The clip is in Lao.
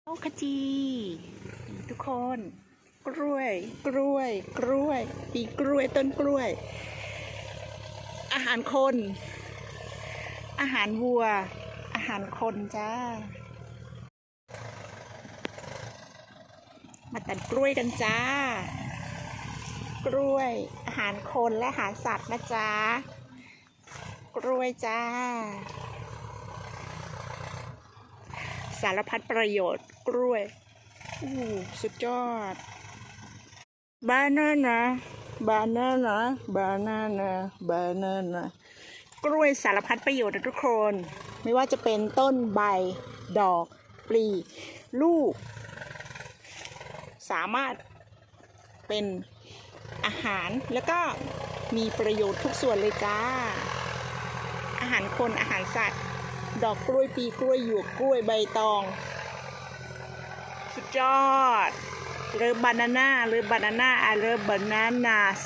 ໂອຄະຈີ ທຸກຄົນ ກ້ວຍ ກ້ວຍ ກ້ວຍ ປີກ້ວຍ ຕົ້ນກ້ວຍ ອາຫານຄົນ ອາຫານວັວ ອາຫານຄົນຈ້າ. ມາຕັດກ້ວຍກັນຈ້າ. ກ້ວຍ ອາຫານຄົນ ແລະ ອາຫານສັດນະຈ໊ະ. ກ້ວຍຈ້າ ສາລະພັດປະໂຫຍດ ກ້ວຍ ໂອ້ ສຸດຍອດ. ບານານາ ບານານາ ບານານາ ບານານາ ກ້ວຍສາລະພັດປະໂຫຍດນະທຸກຄົນ ໄມ່ວ່າຈະເປັນຕົ້ນ ໃບ ດອກ ປລີ ລູກ ສາມາດເປັນອາຫານ ແລ້ວກໍມີປະໂຫຍດທຸກສ່ວນເລີຍຈ້າ. ອາຫານຄົນ ອາຫານສັດ ດອກກ້ວຍ ປີກ້ວຍ ຫຍວກກ້ວຍ ໃບຕອງ ສຸດຍອດ. Love banana, love banana, I love bananas.